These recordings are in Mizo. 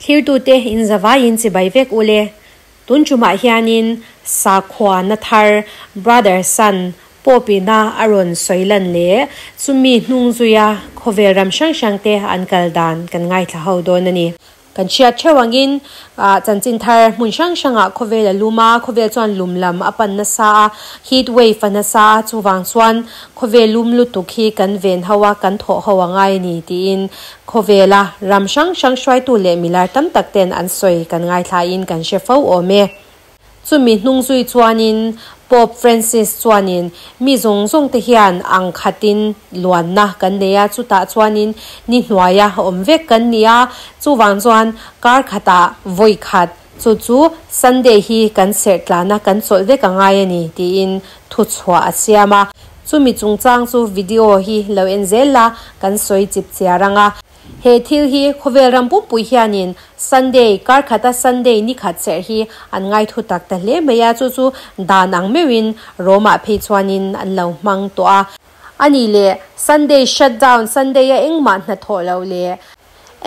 Thlirtute in zavaiin chibai vek ule. Tun tumah hianin sakhuana thar Brother Sun Pope-ina a rawn sawi lan leh chumi hnung zuia khawvel ram hrang hrangte an kal dan kan ngaithla ho dawn a ni. Kan hriat theuh angin chanchin thar hmun hrang hrangah khawvel a lum a, khawvel chuan lum lam a pan nasa a, heat wave a nasa a, chuvang chuan khawvel lum lutuk hi kan ven ho a, kan thawh ho a ngai a ni tiin khawvela ram hrang hrang hruaitu leh milar tam tak ten an sawi kan ngaithlain kan hre fo awm e. Chumi hnung zui chuanin Pope Francis chuanin mi zawng zawng te hian ang khatin luanna kan nei a, chutah chuanin ni hnuaia awm vek kan ni a, chuvang chuan kar khatah vawi khat chu chu Sunday hi kan serh tlana kan chawlh vek a ngai a ni tiin thuchhuah a siam a. Chumi chungchang chu video hi lo en zel la kan sawi chip chiar ang a. He thil hi khawvel ram pumpui hianin Sunday, kar khata Sunday ni khat serh hi an ngaithu tak ta hle mai a, chu chu dan ang meuhin Rome-ah phei chuanin an lo hmang tawh a. A nih leh Sunday shutdown, Sunday-a engmah hnathawh loh leh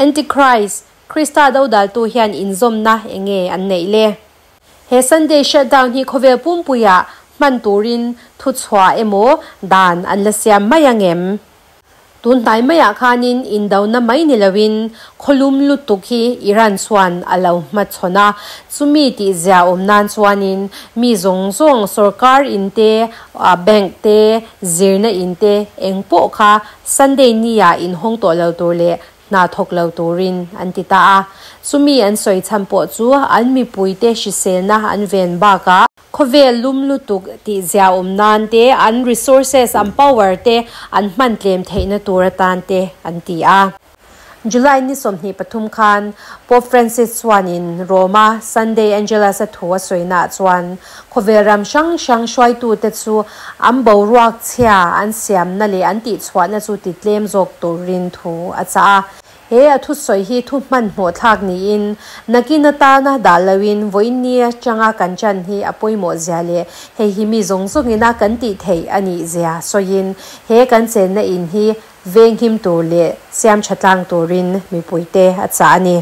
Antichrist, Krista dodaltu hian inzawmna eng nge an neih le? He Sunday shutdown hi khawvel pumpuiah hman turin thuchhuah emaw dan an la siam mai ang em? Tun hnai maiah khanin indona mai ni loin khawlum lutuk hi Iran chuan a lo hmachhawn a, chumi tihzia awm nan chuanin mi zawng zawng sorkar in te, bank te, zirna in te eng pawh kha Sunday nia inhawng tawh lo tur leh hna thawk lo turin an ti ta a. Chumi an sawi chhan pawh chu an mipuite hriselna an ven bakah, Khawvel lum lutuk tih zia awm nan te, an resources, an power te an hman tlem theihna tur atan te an ti a. July ni 23 khan Pope Francis chuanin Rome-a Sunday Angelus-a thu a sawinaah chuan khawvel ram hrang hrang hruaitute chu an boruak chhia an siamna leh an tihchhuahna chu ti tlem zawk turin thu a chah a. He a thusawi hi thu hmanhmawh thlak niin, nakin atana dah loin vawiin ni atanga kan chan hi a pawimawh zia leh hei hi mi zawng zawngin a kan tih theih a nih zia sawiin he kan chenna in hi venghim tur leh siam tha tlang turin mipuite a chah a ni.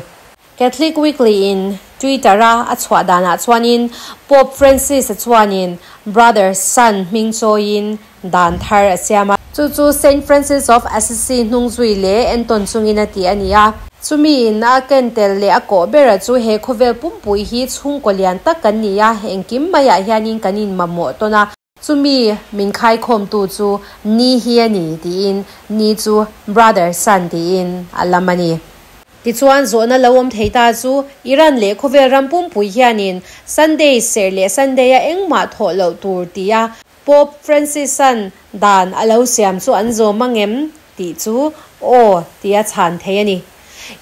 Catholic Weekly in Twitter a a chhuah danah chuanin Pope Francis a chuanin Brother Son hming chawiin dan thar a siam a. Chu chu Saint Francis of Assisi hnung zui leh entawn chungin a ti a ni a. Chumi in a ken tel leh a kawh bera chu he khawvel pumpui hi chhungkaw lian tak kan ni a, engkim maiah hianin kan inmamawh tawn a. Chumi min khaikhawmtu chu Ni hi a ni tiin Ni chu Brother Sun tiin a lam a ni. Tichuan zawhna lo awm thei ta chu Iran leh khawvel ram pumpui hianin Sunday serh leh Sunday-a engmah thawh loh tur tia Pope Francis-a'n dan a lo siam chu an zawm ang em tih chu aw tia chhan thei a ni.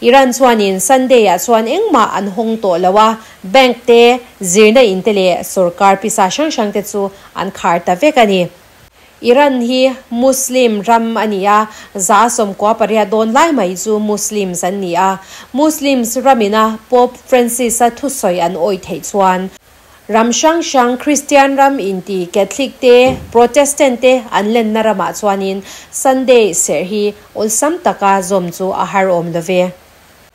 Iran chuanin Sunday-ah chuan engmah an hawng tawh lo a, bank te, zirna in te leh sorkar pisa hrang hrang te chu an khar ta vek a ni. Iran hi Muslim ram a ni a, 98% dawn lai mai chu Muslims an ni a. Muslims ramina Pope Francis-a thusawi an awih theih chuan Ram hrang hrang Kristian ram inti Catholic te, Protestant te an lenna ramah chuanin Sunday serh hi awlsam taka zawm chu a har awm lo ve.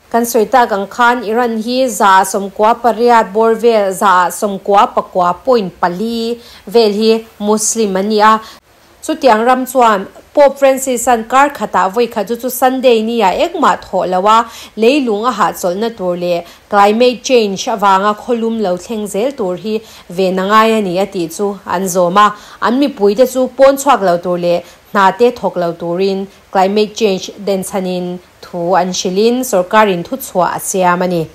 Kan sawi tak ang khan Iran hi 98% bawr vel, 99.4 vel hi Muslim an ni a. Chutiang ram chuan Pope Francis-a'n kar khatah vawi khat chu chu Sunday nia engmah thawh lo a, leilung a hahchawlhna tur leh climate change avanga khawlum lo thleng zel tur hi ven a ngai a ni a tih chu an zawm a. An mipuite chu pawn chhuak lo tur leh hna te thawk lo turin climate change denchhanin thu an hrilhin sorkarin thuchhuah a siam a ni.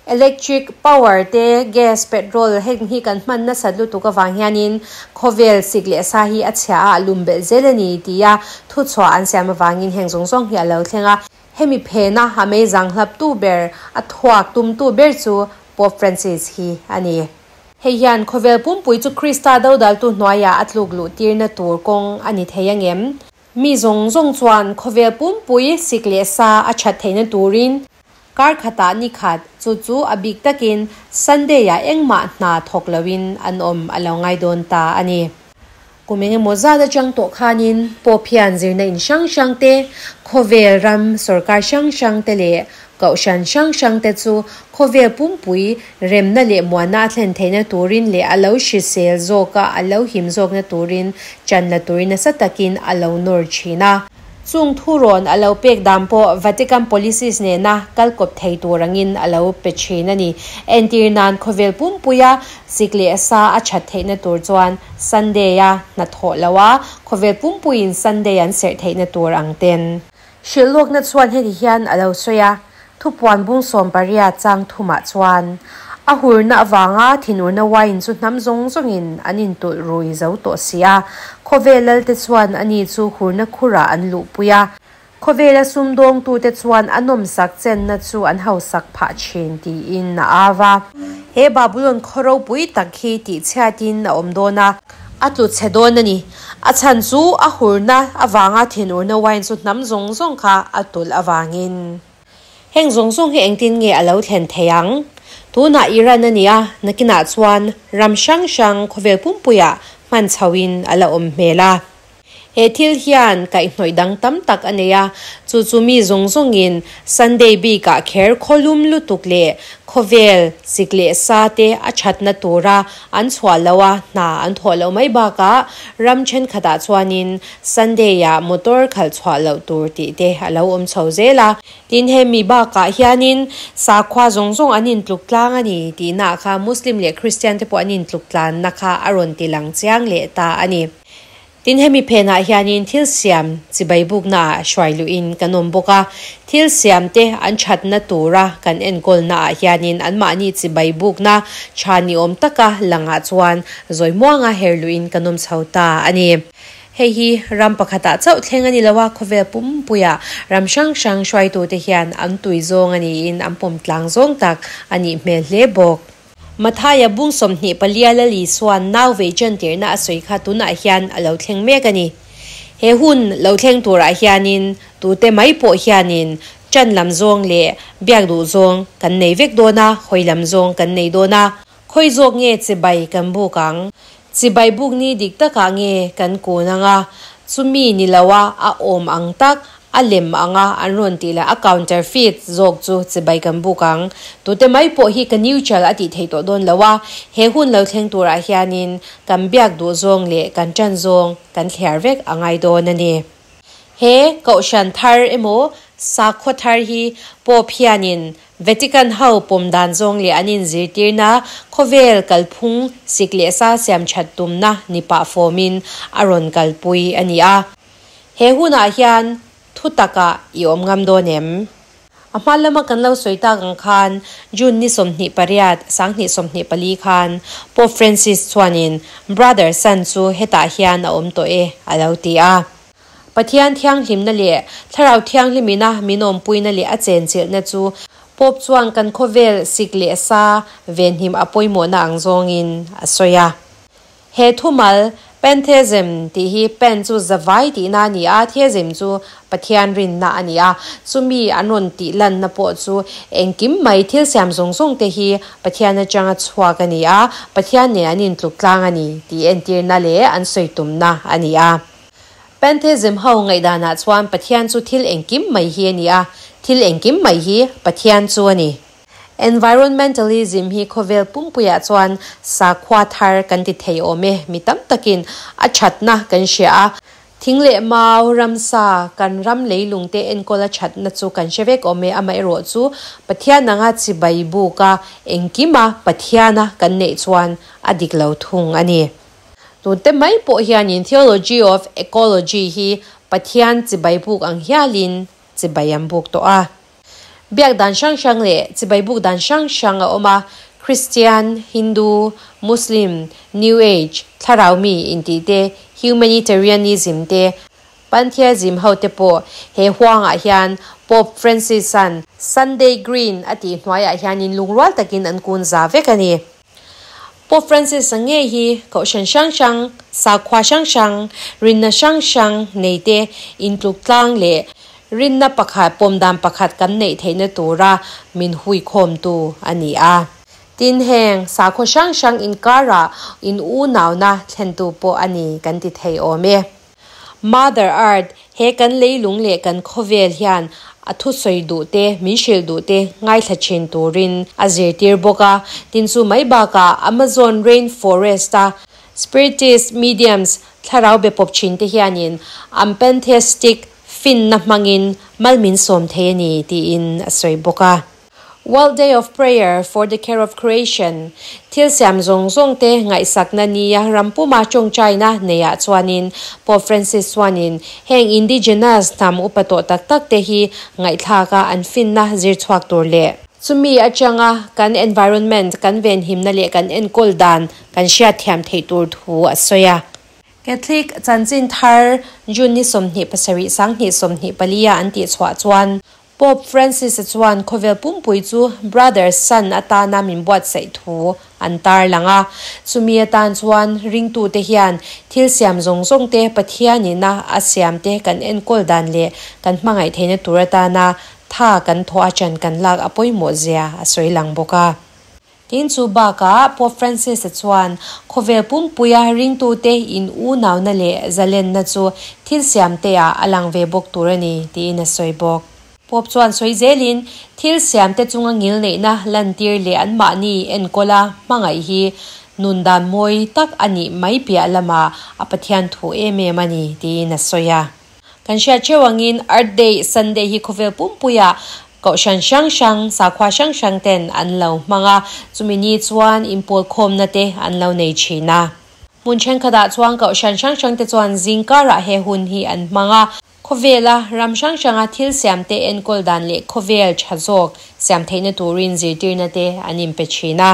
Electric power te, gas, petrol heng hi kan hman nasat lutuk avang hianin khawvel sik leh sa hi a chhia a, a lum belh zel a ni tia thuchhuah an siam avangin heng zawng zawng hi a lo thleng a. Hemi phena a meizang hlaptu ber, a thuak tumtu ber chu Pope Francis hi a ni. Hei hian khawvel pumpui chu Krista dodaltu hnuaiah a tluk luh tirna tur kawng a ni thei angem? Mi zawng zawng chuan khawvel pumpui sik leh sa a that theihna turin Kar khatah ni khat, chu chu a bik takin Sunday-ah engmah hna thawk loin an awm a lo ngai dawn ta a ni. Kum engemaw zat atang tawh khanin Pope hian zirna in hrang hrang te, khawvel ram sorkar hrang hrang te leh Kohhran hrang hrangte chu khawvel pumpui remna leh muanna a thlen theihna turin leh a lo hrisel zawka a lo him zawkna turin chan la turin nasa takin a lo nawr thin a. Chung thurawn a lo pek dan pawh Vatican policies nena kal kawp thei tur angin a lo pe thin a ni. Entir nan khawvel pumpuia sik leh sa a that theihna tur chuan Sunday-a hnathawh loh a, khawvel pumpuiin Sunday an serh theihna tur ang ten. Hrilhlawkna chuan heti hian a lo sawi a, Thupuan bung 18 chang thumah chuan, A hurna avanga thinurna wine chu hnam zawng zawngin an intulh rui zo tawh si a, khawvel lalte chuan ani chu hurna khurah an luhpui a, khawvela sumdawngtute chuan a nawmsak chenna chu an hausak phah thin tiin a au a. He Babulon khaw ropui tak hi tihchhiatin a awm dawn a. A tlu chhe dawn a ni. A chhan chu a hurna avanga thinurna wine chu hnam zawng zawng kha a tulh avangin. Heng zawng zawng hi engtin nge a lo thlen thei ang? Tunah Iran a ni a, nakinah chuan ram hrang hrang khawvel pumpuiah hman chhoin a la awm hmel a. He thil hian kaihhnawih dang tam tak a nei a, chu chu mi zawng zawngin Sunday bikah kher khawlum lutuk leh khawvel sik leh sa te a thatna tura an chhuah loh a, hna an thawh loh mai bakah ram thenkhatah chuanin Sunday-ah motor khalh chhuah loh tur tih te a lo awm chho zel a. Tin, hemi bakah hianin sakhua zawng zawng an intluk tlang a ni tihnaah kha Muslim leh Christian te pawh an intluk tlanna kha a rawn ti lang chiang leh ta a ni. Tin, hemi phenah hianin thil siam chibai buknaah hruai luhin kan awm bawk a, thil siamte an thatna tura kan enkawlnaah hianin anmahni chibai bukna tha ni awm taka langah chuan zawi muanga her luhin kan awm chho ta a ni. Hei hi ram pakhatah chauh thleng a ni lo a, khawvel pumpuiah ram hrang hrang hruaitute hian an tui zawng a niin an pawm tlang zawng tak a nih hmel hle bawk. Mathaia bung 24 Lal Isua'n nau vei chantirna a sawi kha tunah hian a lo thleng mek a ni. He hun lo thleng turah hianin tute mai pawh hianin ṭan lam zawng leh biak duh zawng kan nei vek dawn a, hawi lam zawng kan nei dawn a. Khawi zawk nge chibai kan buk ang? Chibai buk ni dik takah nge kan kun ang a? Chumi ni lo a a awm ang tak, a lem ang a an rawn tih leh a counterfeit zawk chu chibai kan buk ang. Tute mai pawh hi ka neutral a tih theih tawh dawn lo a, he hun lo thleng turah hianin kan biak duh zawng leh kan ṭan zawng kan thliar vek a ngai dawn a ni. He kohhran thar emaw sakhaw thar hi Pope hianin Vatican ho pawm dan zawng leh an inzirtirna khawvel kalphung sik leh sa siam that tumna ni pah fawmin a rawn kalpui a ni a. He hunah hian thu takah i awm ngam dawn em? A hma lama kan lo sawi tak ang khan June ni 28, 2024 khan Pope Francis chuanin Brother Sun chu hetah hian a awm tawh e a lo ti a. Pathian thianghlimna leh Thlarau Thianghlimina min awmpuina leh a chenchilhna chu Pope chuan kan khawvel sik leh sa venhim a pawimawhna ang zawngin a sawi a. He thumal, Pantheism, tih hi Pan chu zavai tihna a ni a, Theism chu Pathian rinna a ni a. Chumi an rawn tih lanna pawh chu engkim mai thil siam zawng zawng te hi Pathian atanga chhuak a ni a, Pathian nen an intluk tlang a ni tih entirna leh an sawi tumna a ni a. Pantheism ho ngaihdanah chuan Pathian chu thil engkim mai hi a ni a, thil engkim mai hi Pathian chu a ni. Environmentalism hi khawvel pumpuiah chuan sakhua thar kan ti thei awm e, mi tam takin a thatna kan hria a, thing leh mau, ramsa, kan ram leilung te enkawl a thatna chu kan hre vek awm e, amaherawh chu Pathian anga chibai buka engkima Pathiana kan neih chuan a dik lo thung a ni. Tunte mai pawh hianin Theology of Ecology hi Pathian chibai buk ang hialin chibai an buk tawh a. Biak dan hrang hrang leh chibai buk dan hrang hrang a awm a, Christian, Hindu, Muslim, New Age, thlarau mi intih te, Humanitarianism te, Pantheism ho te pawh he huangah hian Pope Francis-a'n Sunday Green a tih hnuaiah hianin lungrual takin an kun za vek a ni. Pope Francis-a ngei hi kohhran hrang hrang, sakhua hrang hrang, rinna hrang hrang neite intluk tlang leh rinna pakhat, pawmdan pakhat kan neih theihna tura min huikhawmtu a ni a. Tin, heng sakhaw hrang hrang inkarah in unauna thlentu pawh a ni kan ti thei awm e. Mother Earth, he kan leilung leh kan khawvel hian A thusawi duh te, min hrilh duh te ngaithla thin turin a zirtir bawk a. Tin chu mai bakah Amazon rain forest a spiritist mediums thlarau be pawp thin te hianin an pantheistic finna hmangin mal min sawm thei a ni tiin a sawi bawk a. World Day of Prayer for the Care of Creation, Thil siam zawng zawng te ngaihsakna nia ram puma tawngtaina neiah chuanin Pope Francis chuanin heng indigenous hnam upa tawh tak tak te hi ngaihthlaka an finna zir chhuak tur leh chumi atanga kan environment kan venhimna leh kan enkawl dan kan hriatthiam theih tur thu a sawi a. Catholic chanchin thar June ni 27 2024 a an tihchhuah chuan Pope Francis-a chuan khawvel pumpui chu Brother Sun atana min buatsaih thu an tarlang a. Chumi atan chuan ringtute hian thil siam zawng zawng te Pathian ina a siam te kan enkawl dan leh kan hmangaih theihna tur atana tha kan thawh a chan kan lak a pawimawh zia a sawi lang bawk a. Tin, chu bakah Pope Francis-a chuan khawvel pumpuia ringtute in unauna leh zalenna chu thil siamteah a lang ve bawk tur a ni tiin a sawi bawk. Pope chuan sawi zelin, thil siamte chunga ngilneihna lantir leh anmahni enkawla hmangaih hi nun dan mawi tak a nih mai piah lamah a Pathian thu em em a ni tiin a sawi a. Kan hriat theuh angin Earth Day Sunday hi khawvel pumpuiah kohhran hrang hrang, sakhua hrang hrang ten an lo hmang a, chumi ni chuan inpawlkhawmna te an lo nei thin a. Hmun thenkhatah chuan kohhran hrang hrang te chuan zingkarah he hun hi an hmang a, khawvela ram hrang hranga thil siamte enkawl dan leh khawvel tha zawk siam theihna turin zirtirna te an inpe thin a.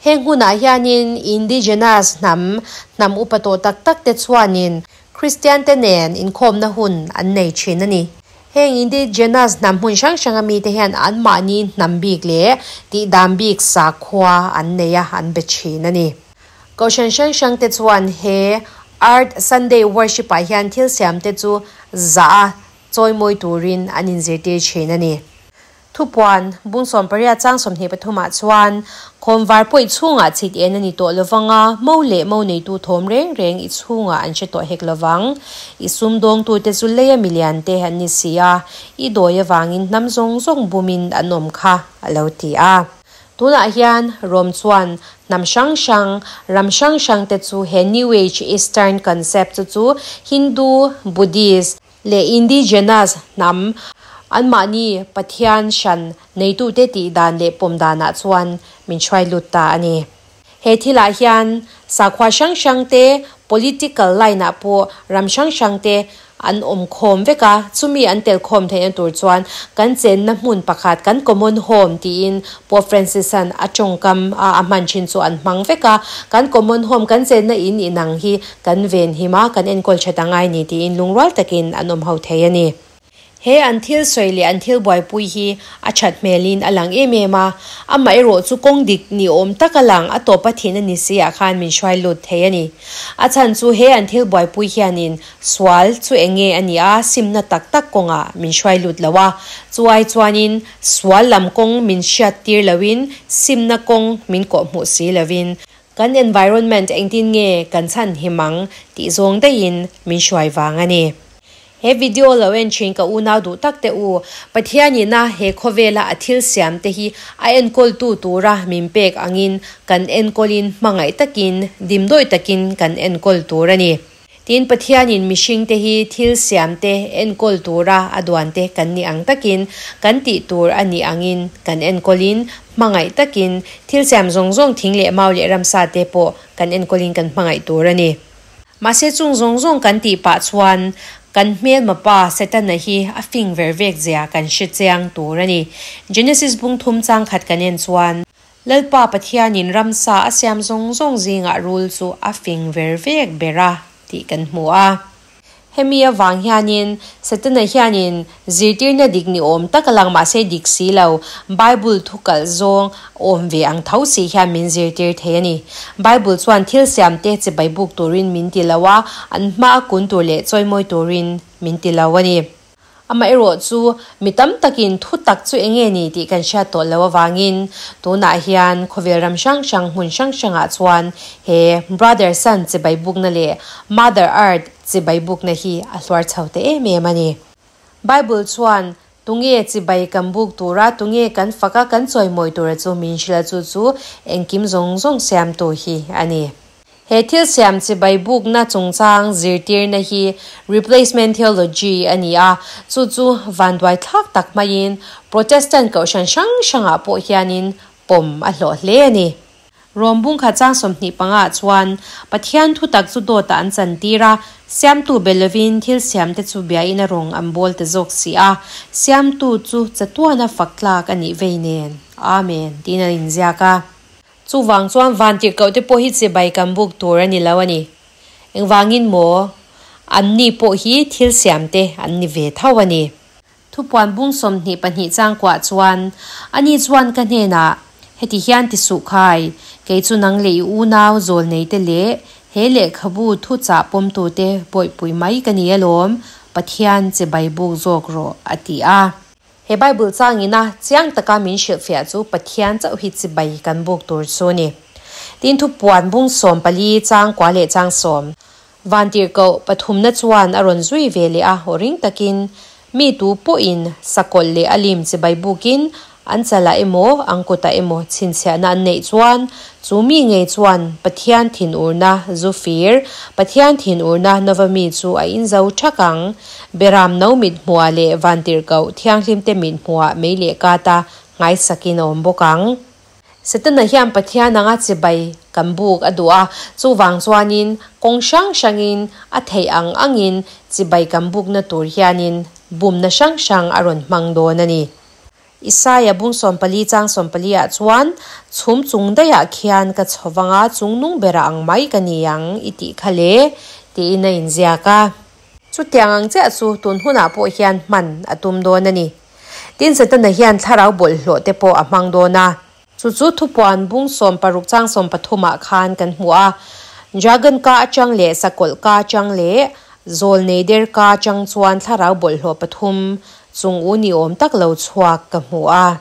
Heng hunah hianin Indigenous hnam, hnam upa tawh tak tak te chuanin Kristiante nen inkhawmna hun an nei thin a ni. Heng indigenous hnam hmun hrang hranga mite hian anmahni hnam bik leh tihdan bik sakhua an nei a, an be thin a ni. Kohhran hrang hrangte chuan he Earth Sunday Worship-ah hian thil siamte chu zah a chawimawi turin an inzirtir thin a ni. Thupuan, bung 18 chang 23 ah chuan, Khawnvar pawh i chhungah chhit en a ni tawh lovang a, mo leh mo neitu thawm reng reng i chhungah an hre tawh hek lovang. I sumdawngtute chu leia milian te an ni si a, i dawi avangin hnam zawng zawng bumin an awm kha, a lo ti a. Tunah hian Rom chuan hnam hrang hrang, ram hrang hrang te chu he New Age Eastern concept chu chu Hindu, Buddhist, leh Indigenous hnam anmahni Pathian hran neitute tih dan leh pawm danah chuan min hruai lut ta a ni. He thilah hian sakhua hrang hrangte political line-ah pawh ram hrang hrangte an awm khawm vek a, chumi an tel khawm theihna tur chuan kan chenna hmun pakhat, kan common home tiin Pope Francis-a'n a tawngkam a a hman thin chu an hmang vek a, kan common home, kan chenna in inang hi kan ven him a, kan enkawl that a ngai ni tiin lungrual takin an awm ho thei a ni. He an thil sawi leh an thil buaipui hi a that hmelin a lang em em a, amaherawh chu kawng dik ni awm tak a lang a tawp a thin a ni si ah khan min hruai lut thei a ni. A chhan chu he an thil buaipui hianin sual chu eng nge a nih a, simna tak tak kawngah min hruai lut lo a, chu ai chuanin sual lam kawng min hriat tir loin simna kawng min kawhhmuh si loin Kan environment engtin nge kan chhan him ang tih zawng daihin min hruai vang a ni. He video lo en thin ka unau duh tak te u, Pathian ina he khawvela a thil siam te hi a enkawltu tura min pek angin kan enkawlin hmangaih takin dimdawi takin kan enkawl tur a ni. Tin, Pathianin mihringte hi thil siamte enkawl tura a duante kan nih ang takin, kan tih tur a nih angin kan enkawlin, hmangaih takin, thil siam zawng zawng thing leh mau leh ramsate pawh kan enkawlin kan hmangaih tur a ni. Mahse chung zawng zawng kan tih pah chuan kan hmelma pa Setana hi a fing ver vek zia kan hre chiang tur a ni. Genesis bung thum chang khat kan en chuan, Lalpa Pathianin ramsa a siam zawng zawng zingah rul chu a fing ver vek ber a tih kan hmu a. Hemi avang hianin Setana hianin zirtirna dik ni awm tak a lang mahse dik si lo, Bible thu kalh zawng awm ve ang tho si hian min zirtir thei a ni. Bible chuan thil siamte chibai buk turin min ti lo a, an hma a kun tur leh chawimawi turin min ti lo a ni. Amaherawh chu mi tam takin thu tak chu eng nge ni tih kan hriat tawh loh avangin tunah hian khawvel ram hrang hrang hmun hrang hrangah chuan he Brother Sun chibai bukna leh Mother Earth chibai bukna hi a hluar chho ta em em a ni. Bible chuan. Tunge chibai kan buk tura, tunge kan faka kan chawimawi tura chu min hrilh a, chu chu engkim zawng zawng siamtu hi a ni. He thil siam chibai bukna chungchang zirtirna hi Replacement Theology a ni a, chu chu vanduai thlak tak maiin Protestant kohhran hrang hrangah pawh hianin pawm a hlawh hle a ni. Rom bungkhat chang 25 ah chuan Pathian thutak chu dawtah an chantir a, Siamtu be lovin thil siamte chu biain a rawng an bawl ta zawk si a, Siamtu chu chatuana fak tlak a nih vei nen. Amen tiin an inziak a. Chuvang chuan vantirhkoh te pawh hi chibai kan buk tur a ni lo a ni. Engvangin maw? Anni pawh hi thil siamte an ni ve tho a ni. Thupuan bung 22 chang kuah chuan, Ani chuan ka hnenah, Heti hian ti suh khai, kei chu nang leh i unau zawlneite leh he lehkhabu thuchah pawmtute bawihpui mai ka ni alawm, Pathian chibai buk zawk rawh, a ti a. He Bible changina chiang taka min hrilhfiah chu Pathian chauh hi chibai kan buk tur chu a ni. Tin thupuan bung 14 chang kua leh chang sawm. Vantirhkoh pathumna chuan a rawn zui ve leh a, aw ring takin, Mi tu pawhin sakawlh leh a lim chibai bukin an chalah emaw, an kutah emaw chhinchhiahna an neih chuan, chu mi ngei chuan Pathian thinurna zu fir, Pathian thinurna nova mi chu a inzo thak ang. Beram no mit hmuah leh vantirhkoh thianghlimte mit hmuah mei leh kata nghaisakin a awm bawk ang. Setana hian Pathian anga chibai kan buk a duh a, chuvang chuanin kawng hrang hrangin a theih ang angin chibai kan bukna tur hianin bumna hrang hrang a rawn hmang dawn a ni. Isaia bung 14 chang 14 ah chuan, Chhum chung daihah khian ka chho vanga chungnung berah ang mai ka ni ang i tih kha le, tiin a inziak a. Chutiang ang chiah chu tun hunah pawh hian hman a tum dawn a ni. Tin, Setana hian thlarau bawlhhlawh te pawh a hmang dawn a. Chu chu thupuan bung 16 chang 13 ah khan kan hmu a. Dragon ka atang leh sakawlh ka atang leh zawl nei der ka atang chuan thlarau bawlhhlawh pathum chung u ni awm tak lo chhuak ka hmu a.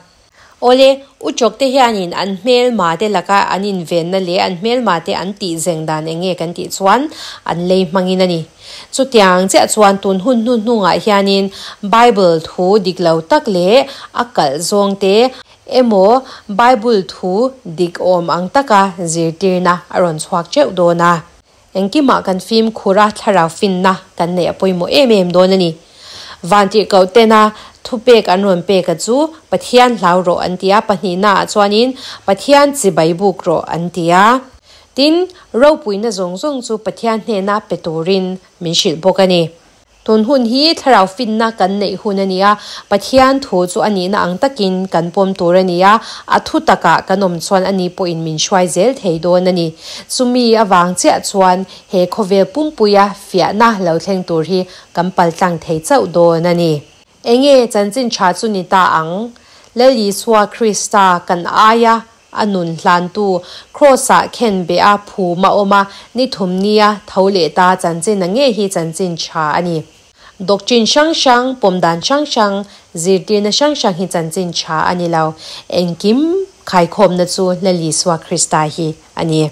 Awle, u chawk te hianin an hmelma te laka an invenna leh an hmelma te an tih zeng dan eng nge kan tih chuan an lei hmangin a ni. Chutiang chiah chuan tun hun hnu hnungah hianin Bible thu dik lo tak leh a kalh zawng te emaw Bible thu dik awm ang taka zirtirna a rawn chhuak teuh dawn a. Engkimah kan fimkhur a, thlarau finna kan neih a pawimawh em em dawn a ni. Vantirhkoh tena thupek an rawn pek a chu Pathian hlau rawh an ti a, pahnihnaah chuanin Pathian chibai buk rawh an ti a. Tin, ropuina zawng zawng chu Pathian hnena pe turin min hrilh bawk a ni. Tun hun hi thlarau finna kan neih hun a ni a, Pathian thu chu a nihna ang takin kan pawm tur a ni a, a thu takah kan awm chuan ani pawhin min hruai zel thei dawn a ni. Chumi avang chiah chuan he khawvel pumpuia fiahna lo thleng tur hi kan paltlang thei chauh dawn a ni. Enge chanchin tha chu ni ta ang? Lal Isua Krista kan aia A nun hlantu Kraws-ah khen beh a phum a awm a, ni thum nia tho leh ta chanchin a ngei hi chanchin tha a ni. Doctrine hrang hrang, pawm dan hrang hrang, zirtirna hrang hrang hi chanchin tha a ni lo. Engkim khaikhawmna chu Lal Isua Krista hi a ni.